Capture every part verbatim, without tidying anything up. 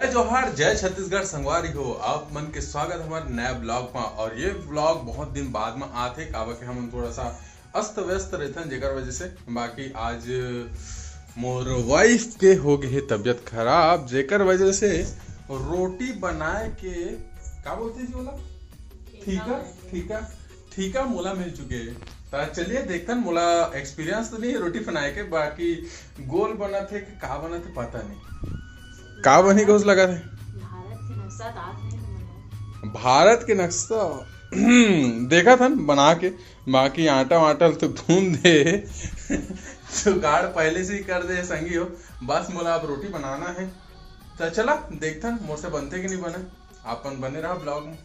जोहार, जय छत्तीसगढ़ संगवारी हो, आप मन के स्वागत हमारे नया ब्लॉग में। और ये ब्लॉग बहुत दिन बाद में आथे, काबर के हम थोड़ा सा अस्त व्यस्त रहथन, जेकर वजह से। बाकी आज मोर वाइफ के हो गए हे तबीयत खराब, जेकर वजह से रोटी बनाए के, का बोलते जी ओला, ठीका, ठीका, ठीका मोला मिल चुके हे। त चलिए देखथन, मोला एक्सपीरियंस तो नहीं है रोटी बनाए के, बाकी गोल बनत हे कि का बनत हे पता नहीं। का बनही कुछ लगत हे? भारत के नक्शा त आत नहीं तो बनाओ। भारत के नक्शा देखत हन बना के, बाकी आटा वाटा ल तो गूंद दे। जुगाड़ पहले से ही कर दे संगी हो, बस मोला अब रोटी बनाना है। त चला देखथन मोर से बनथे कि नहीं बने, आप मन बने रहा ब्लॉग में।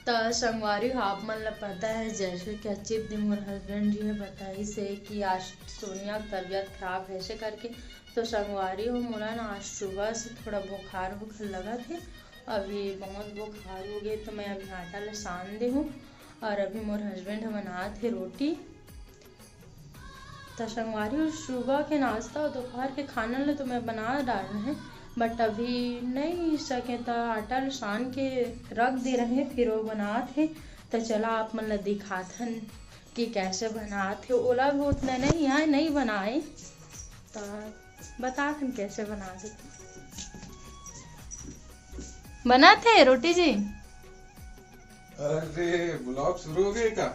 त संगवारी हो, आप मन ल पता है, जैसे कि अचित दिन मोर हस्बैंड जी ह बताइस हे कि आज सोनिया के तबीयत खराब है, ऐसे करके। तो संगवारी हो, मोला ना आज सुबह से थोड़ा बुखार बुखार लगत हे, अभी बहुत बुखार हो गए, तो मैं अभी आटा ल सान दे हूँ और अभी मोर हस्बैंड ह बनात हे रोटी। त संगवारी हो, सुबह के नाश्ता और दोपहर के खाना ल तो मैं बना डारे रहें, बट अभी नहीं सके त आटा ल सान के रख दे रहें, फिर वो बनात हे। त चला आप मन ल दिखाथन कि कैसे बनात हे। ओला भी उतना नहीं आए, नहीं बनाए, त बताथन कैसे बनात हे। बनात हे रोटी जी? अरे, ब्लॉग शुरू हो गए का?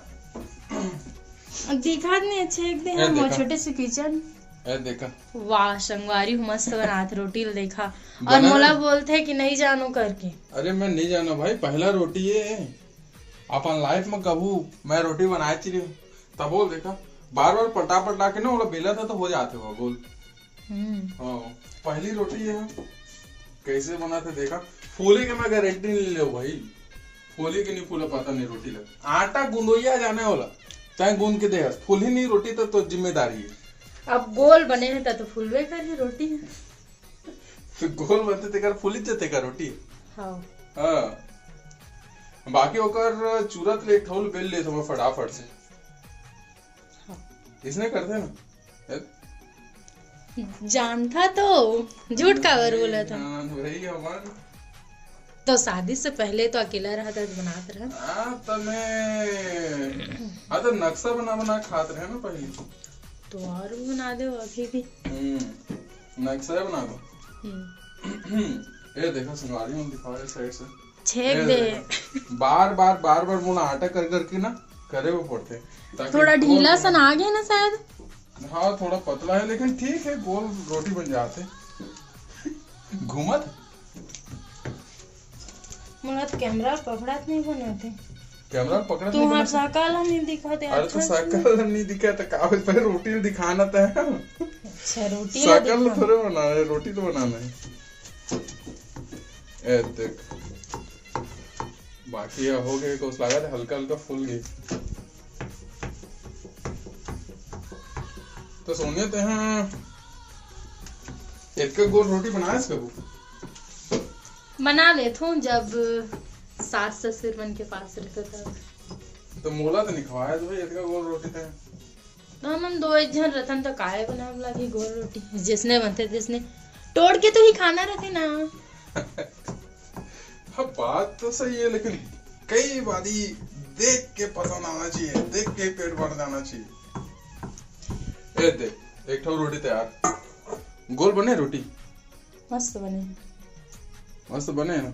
दिखात नहीं अच्छे एक दे ए, हम वो देखा। छोटे से किचन। ए, देखा। वाह, संगवारी हो मस्त बनात रोटी ल देखा। और बना मोला ना। बोलथे कि नहीं जानो करके। अरे, मैं नहीं जानो भाई, पहला रोटी ये है। अपन लाइफ में कभू मैं रोटी बनाए च नहीं हूँ। तब बोल देखा, बार बार पलटा पलटा के ना, ओला बेला था तो हो जाते हो गोल। हम्म। हाँ, पहली रोटी ये है। कैसे बना थे देखा, फूले के मैं गारंटी नहीं ले भाई, फूले के नहीं फूले पता नहीं रोटी लग, आटा गुंदोइया जाने वाला, चाहे गूंद के दे, फूली नहीं रोटी तो, तो जिम्मेदारी है। अब गोल बने हैं त तो फूलबे करही रोटी। तो गोल बनते तेकर फूली जते का रोटी। हाँ। हाँ, बाकी ओकर चूरत ले ठौल बेल ले तो फटाफट से। हाँ। इसने करते ना। जानथा तो, झूठ काबर बोलत हस? हाँ, वही हमार। तो शादी से पहले तो अकेला रहता तो बनात रहा। हाँ, तो मैं, हाँ, तो नक्शा बना बना खात रहे ना पहले। तो और भी बना दे अभी भी। हम्म, नक्शा बना दो। हम्म। ये देखो, संगवारी में दिखा रहे साइड से। छेक ये दे। देखो, बार बार, बार बार मोला आटा कर करके ना करे वो पड़ते, ताकि थोड़ा गोल ढीला बने। सन आ गया ना शायद। हाँ, थोड़ा पतला है, लेकिन ठीक है, गोल रोटी बन जाते। घूमत। मोला तो कैमरा पकड़त नहीं बनते। कैमरा पकड़त नहीं तुम्हार बनते? शकल नहीं दिखा दे, अरे, तो अच्छा से। शकल नहीं दिखा तो का होई? पहले रोटी दिखाना तो है। अच्छा, रोटी ला शकल दिखा। थोड़े बनाना है, रोटी तो बनाना है। ए, देख। बाकी ये हो गए, कुछ लगा था, हल्का हल्का फूल गई। तो सोनिया, ते हाँ, इतका गोल रोटी बनाए कबू? बना लेत हूँ, जब सास ससुर मन के पास रहता तब। तो मोला तो नहीं खवाया तो भाई, इतका गोल रोटी ते। तो हमन दो एक झन रतन तो काय बनावे लागी गोल रोटी, जिसने बनते तिसने तोड़ के तो ही खाना रहते ना। हाँ, बात तो सही है, लेकिन कई बारी देख के पसंद आना चाहिए, देख के पेट भर जाना चाहिए। ए दे, एक ठो रोटी तैयार। गोल बने रोटी? मस्त बने। मस्त बने हैं ना?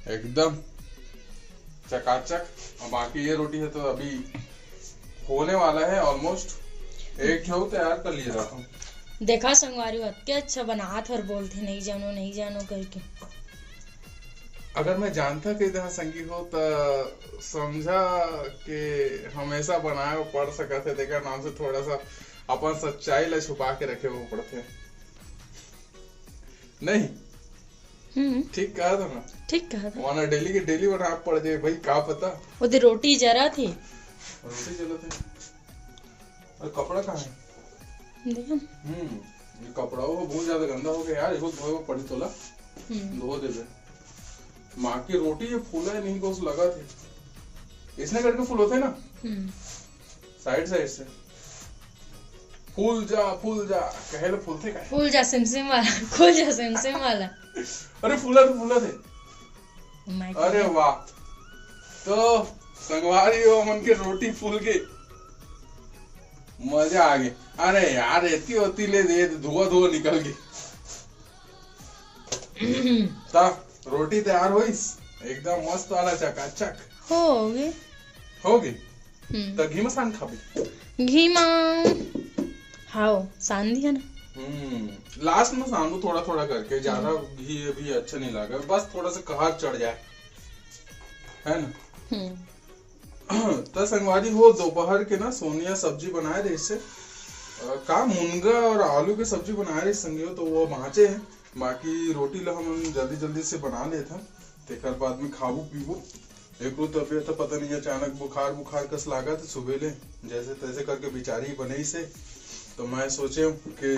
एकदम चकाचक। और बाकी ये रोटी है तो अभी होने वाला है almost। एक ठो तैयार कर लिए रहा हूँ। देखा संगवारी हो, अतके अच्छा बनात हर बोलथे, "नहीं जानो, नहीं जानो" करके। अगर मैं जानता कि इतना संगी हो, त समझा कि हमेशा बनाए पड़ सकत है। देखा नाम से थोड़ा सा अपन सच्चाई ला छुपा के रखे वो पड़थे। नहीं। हम्म। ठीक कहा था ना? ठीक कहा था। वरना डेली के डेली बना पड़ जाए भाई, का पता। वो दे रोटी जरा थी। रोटी जला थे। अरे कपड़ा कहाँ है? देखा। हम्म, ये कपड़ा वो बहुत ज्यादा गंदा हो गया यार, इसको धोए वो पड़ी तोला। हम्म। धो देबे। माँ की रोटी ये फूला है नहीं, कुछ लगा थे। इसने करके फूल होते हैं ना? हम्म। साइड साइड से। फूल जा, फूल जा, कहे ले फूलथे का? फूल जा सिमसिम वाला, खुल जा सिमसिम वाला। अरे फूला थे, फूला थे। मैं अरे वाह, तो संगवारी हो, हमन के रोटी फूल के मजा आ गए। अरे यार, एती ओती ले दे, धुआं धुआं निकल गए। ता रोटी तैयार होइस, एकदम मस्त वाला चकाचक। हो गए। हो गए। हम्म। त घी म सान खाबे? घी म, हाव, सान दिया ना। हम्म, लास्ट में सानू थोड़ा थोड़ा करके, ज्यादा हम्म। घी अभी अच्छा नहीं लगा, बस थोड़ा सा कहार चढ़ जाए, है ना? हम्म। त संगवारी हो, दोपहर के ना सोनिया सब्जी बनाए रहिस हे, अ, का मुनगा और आलू के सब्जी बनाए रहिस संगी हो, तो वो बाँचे हे। बाकी रोटी ला हमन जल्दी जल्दी से बना लेथन, तेकर बाद में खाबो पीबो। एकरो तबीयत ह पता नहीं अचानक बुखार बुखार कस लागत हे सुबह ले, जैसे तैसे करके बेचारी बनइस हे। तो मैं सोचे हूँ कि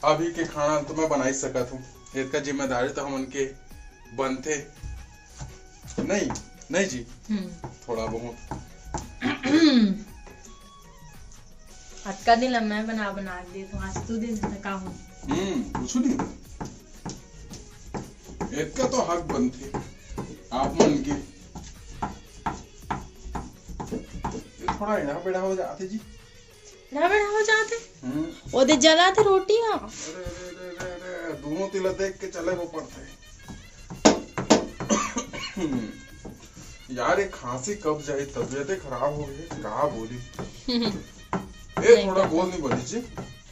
अभी के खाना तो मैं बना ही सकत हूँ, इतका जिम्मेदारी तो हमन के बनथे। नहीं, नहीं जी, हम्म। थोड़ा बहुत। अतका दिन ला मैं बना बना के देत हूँ, आज तू दे दे त का हो? हम्म, कुछ नहीं। इतका तो हक बनथे आप मन के। ये थोड़ा एड़ा बेड़ा हो जाथे जी। एड़ा बेड़ा हो जाथे। हम्म। ओदे जलाथे रोटी हा। अरे, अरे, अरे, अरे, अरे, दोनों तिला देख के चले वो पड़थे। यार, ये खांसी कब जाही, तबीयत ही खराब हो गई, का बोली। ए, नहीं थोड़ा पता। गोल नहीं बनी जी,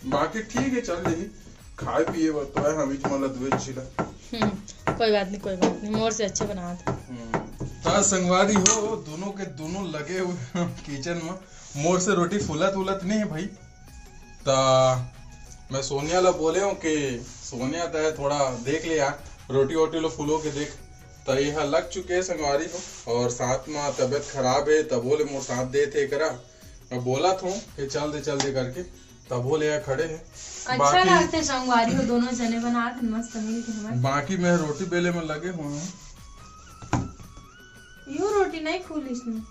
बाकी ठीक है, चल जाही। खाए पिए बर तो है, हम ही तुम्हारा दुए छिला। हम्म, कोई बात नहीं, कोई बात नहीं, मोर से अच्छे बनात। हम्म, त संगवारी हो, दोनों के दोनों लगे हुए हैं किचन में। मोर से रोटी फूलत उलत नहीं है भाई। त मैं सोनिया ला बोले हूँ कि सोनिया, तै थोड़ा देख ले यार, रोटी वोटी लो फूलो के देख। त ये लग चुके हैं संगवारी हो, और साथ में तबीयत खराब है, तब बोले मोर साथ दे थे करा। मैं बोला था कि चल दे, चल दे करके, तब बोले यार खड़े हैं। अच्छा बाकी लगथे संगवारी हो, दोनों जने बनात हन मस्त मिल के हमर। बाकी मैं रोटी बेले में लगे हुए हूँ। यो रोटी नहीं फूलिस न।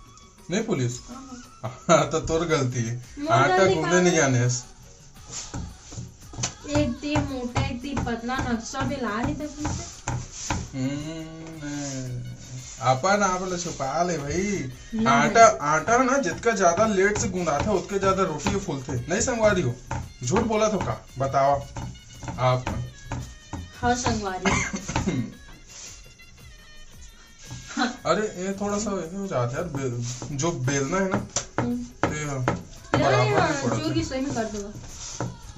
नहीं फूलिस? हाँ। हाँ, तो तोर गलती है। मोर आटा गलती गूंदे का नहीं है? जानेस। एक ती मोटा, एक ती पतला, नक्शा भी ला रही था तुमसे। हम्म, अपन आप ला छुपा ले भाई। ना आटा, भाई। आटा ना जितका ज्यादा लेट से गूंदाथे, उतके ज्यादा रोटी फूलथे। नहीं संगवारी हो, झूठ बोला तो का बतावा आप? हाँ संगवारी। अरे, ये थोड़ा सा ये हो जाता है यार, बे-, जो बेलना है ना, हम्म। ये हाँ, अरे, बराबर हाँ, नहीं पड़ा। चूर की सही में कर दूंगा।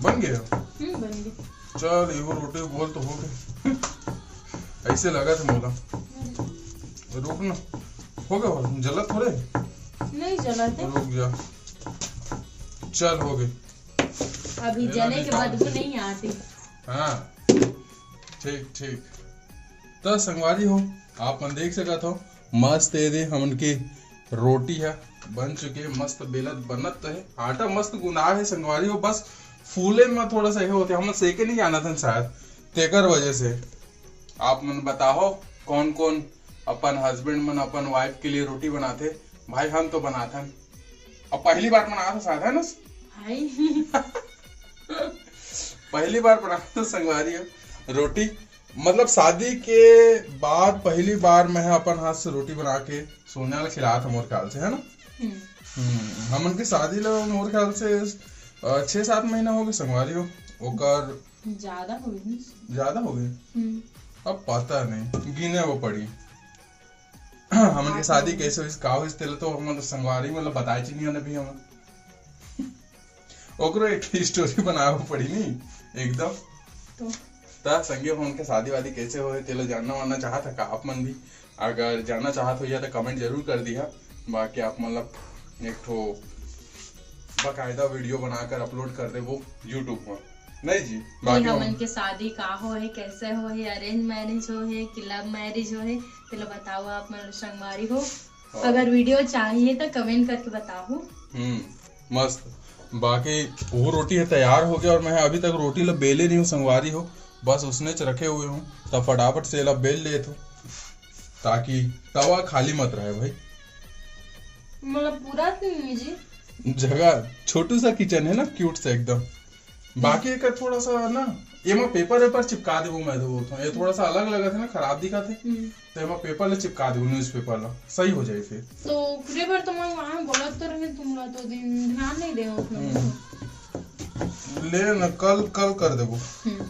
बन गया? हम्म, बन गया। चल, ये वो रोटी गोल तो हो गए। ऐसे लगा था मोला। हम्म। रुक ना, हो गया, हो, जलत थोड़े। नहीं जलत है। रुक जा, चल, हो गए। अभी ये जले के बदबू नहीं आती। हाँ, ठीक, ठीक। त संगवारी हो, आप मन देख सकत हो, मस्त ये दे हमन के रोटी ह बन चुके, मस्त बेलत बनत हे, आटा मस्त गुंदा हे संगवारी हो, बस फूले में थोड़ा सा ये होथे, हमन सेके नहीं जानत हन शायद, तेकर वजह से। आप मन बताओ, कौन कौन अपन हस्बैंड मन अपन वाइफ के लिए रोटी बनाथे? भाई हम तो बनाथन, अब पहली बार बनात हो शायद, है ना? भाई। पहली बार बनात हो संगवारी हो रोटी, मतलब शादी के बाद पहली बार मैं अपन हाथ से रोटी बना के सोनिया ला खिलात हूँ मोर ख्याल से, है ना? हम्म। हम्म, हमन के शादी ला मोर ख्याल से अ, छह सात महीना हो गए संगवारी हो, ओकर ज्यादा हो गए। ज्यादा हो गए? हम्म। अब पता नहीं, गिने वो पड़ी। हमन के शादी कैसे होइस, का होइस, तेला तो हमन संगवारी मतलब बताए च नहीं हन अभी हमन। ओकरो एक स्टोरी बनावे पड़ी नी एकदम। तो? त संगे हमन के शादी वादी कैसे होए, तेला जानना वानना चाहत है का आप मन भी? अगर जानना चाहत हो या तो कमेंट जरूर कर दिया, बाकी आप मतलब एक ठो बाकायदा वीडियो बनाकर अपलोड कर देबो YouTube पर। नहीं जी, कि बाकी हमन हम के शादी का हो है, कैसे हो है, अरेंज मैरिज हो है कि लव मैरिज हो है, तेला बताओ आप मन संगवारी हो। हाँ। अगर वीडियो चाहिए तो कमेंट करके बताओ। हम्म, मस्त। बाकी वो रोटी है तैयार हो गया और मैं अभी तक रोटी ला बेले नहीं हूँ संगवारी हो, बस उसने च रखे हुए हूँ। तब फटाफट से ला बेल लेत हूँ ताकि तवा खाली मत रहे भाई। मतलब पूरा नहीं जी। जगह, छोटू सा किचन है ना, क्यूट सा एकदम। बाकी एक थोड़ा सा ना, एमा पेपर वेपर चिपका देबो मैं तो बोलथों, ये थोड़ा सा अलग लगत है ना, खराब दिखत है। हम्म। तो एमा पेपर ले चिपका देबो, न्यूज़पेपर ला, सही हो जाए फिर। तो ओकरे बर तो मैं वहाँ बोलत तो रहे तुम ला, तो दिन ध्यान नहीं दे उतना। हम्म। ले ना, कल, कल कर देबो। हम्म।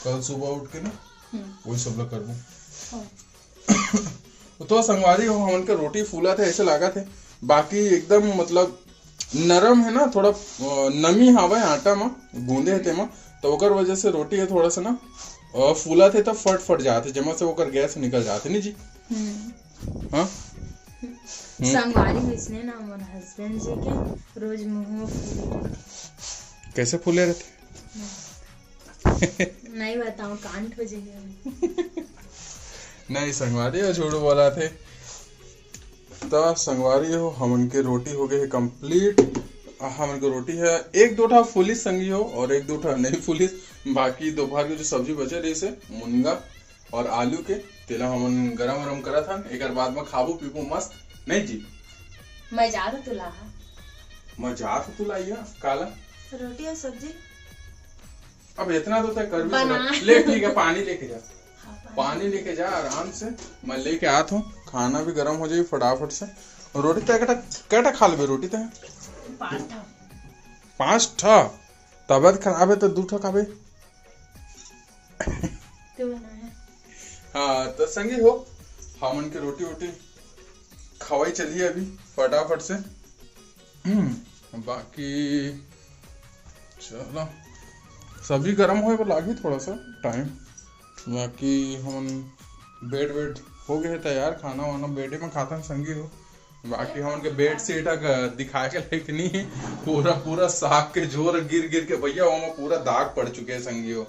कल सुबह उठ के ना, हम्म। वही सब ला करबो। हाँ। तो संगवारी हो, हमन के रोटी फूलत हे, ऐसे लागत हे, बाकी एकदम मतलब नरम हे ना, थोड़ा, अ, नमी हावय आटा म, गूंदे हे तेमा, तो ओकर वजह से रोटी हे थोड़ा सा ना, अ, फूलत हे, तो फट फट जात हे, जेमा से ओकर गैस निकल जात हे, नहीं जी? हम्म। हाँ? हम्म। संगवारी हो, इसने ना मोर हस्बैंड जी के रोज मुंह फूले। कैसे फूले रहते? नहीं बताऊं, कांड हो जाएगा। नहीं संगवारी हो, झूठ बोला थे। तो संगवारी हो, हमन के रोटी हो गए है कंप्लीट। हमन के रोटी है, एक दो ठा फुलिस संगी हो और एक दो ठा नहीं फुलिस। बाकी दोपहर के जो सब्जी बचे रहिस हे मुनगा और आलू के, तेला हमन गरम गरम करत हन। एकर बाद में खाबो पीबो मस्त, नहीं जी? मैं जात हूँ तुला। मैं जात हूँ तुला, या काला? रोटी और सब्जी। अब इतना तो तय कर भी बना। सकत। ले ठीक है, पानी लेके जा। हाँ, पानी। पानी लेके जा आराम से, मैं लेके आत हूँ। खाना भी गरम हो जाए फटाफट से। और रोटी तय कटा, कटा खा लेबे रोटी तय? पाँच ठा। पाँच ठा? तबियत खराब है तो दू ठा खाबे। तू बना है। हाँ, तो संगी हो, हमन के रोटी वोटी खवाई चलिए अभी फटाफट से। हम्म, बाकी चलो, सब्जी गरम होए बर लागही थोड़ा सा टाइम। बाकी हमन बेड वेड हो गए हे तैयार, खाना वाना बेडे में खाथन संगी हो। बाकी हमन के बेड शीट ह दिखाए के लायक नहीं हे, पूरा पूरा साग के झोर गिर गिर के भैया ओमा पूरा दाग पड़ चुके हे संगी हो,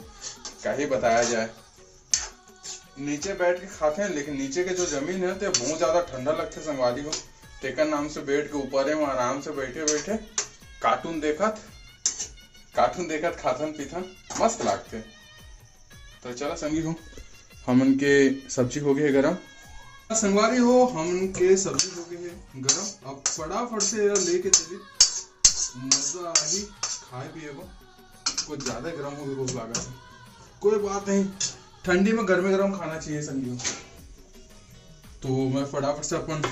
का ही बताया जाए। नीचे बैठ के खाते हैं, लेकिन नीचे के जो जमीन है ते बहुत ज्यादा ठंडा लगते संगवारी हो। तेकर नाम से बैठ के ऊपरे में आराम से बैठे बैठे कार्टून देखत, कार्टून देखत खाथन पीथन, मस्त लागते। तो चला संगी हो, हमन के सब्जी हो गए है गरम। संगवारी हो, हमन के सब्जी हो गए है गरम। अब फटाफट से एला लेके चली, मजा आही खाए पिए बर। कुछ ज्यादा गरम हो गए, भूख लागत है। कोई बात नहीं, ठंडी में गर्मे गरम खाना चाहिए संगी हो। तो मैं फटाफट से अपन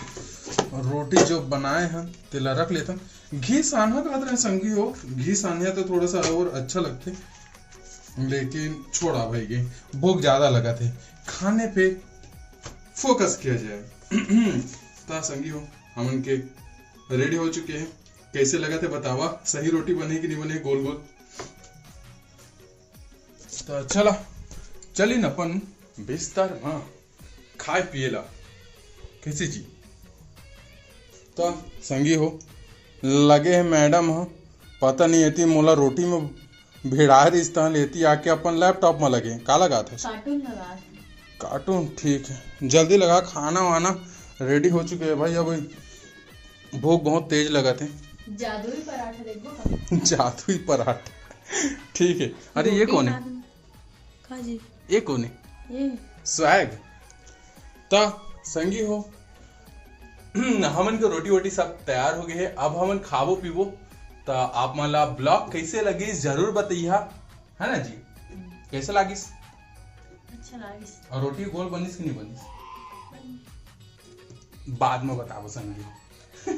रोटी जो बनाए हैं तेला रख लेथन। घी सानहा कहत रहे संगी हो, घी सानहा तो थोड़ा सा और अच्छा लगते, लेकिन छोड़ा भाई के भूख ज्यादा लगत है, खाने पे फोकस किया जाए। ता संगी हो, हमन के रेडी हो चुके हैं। कैसे लगत है बतावा, सही रोटी बने कि नहीं बने, गोल गोल। तो चला, चली न अपन बिस्तर में खाए पिए ला। कैसे जी? तो संगी हो, लगे है मैडम ह, पता नहीं एती मोला रोटी में भिड़ा रहिस, तहन एती आके अपन लैपटॉप में लगे। का लगात है? कार्टून लगा। कार्टून, ठीक है, जल्दी लगा, खाना वाना रेडी हो चुके हैं भाई। अब भूख बहुत तेज लगत है। जादुई पराठा देखबो का? जादुई पराठा, ठीक है। अरे ये रोटी कौन है? साथ में। का जी? ये कौन है? ये। स्वैग। त संगी हो, हमन के रोटी वोटी सब तैयार हो गए है, अब हमन खाबो पीबो। त आप मन ला ब्लॉग कैसे लगिस जरूर बतैहा, है ना जी? कैसे लागिस? अच्छा लागिस। और रोटी गोल बनिस कि नहीं बनिस? बाद में बताबो संगी।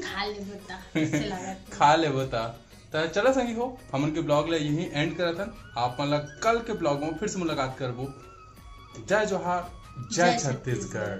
खा लेबो ता, कैसे लागत? खा लेबो ता। त चला संगी हो, हमन के ब्लॉग ला यहीं एंड करत हन। आप मन ला कल के ब्लॉग में फिर से मुलाकात करबो। जय जोहार, जय जय छत्तीसगढ़।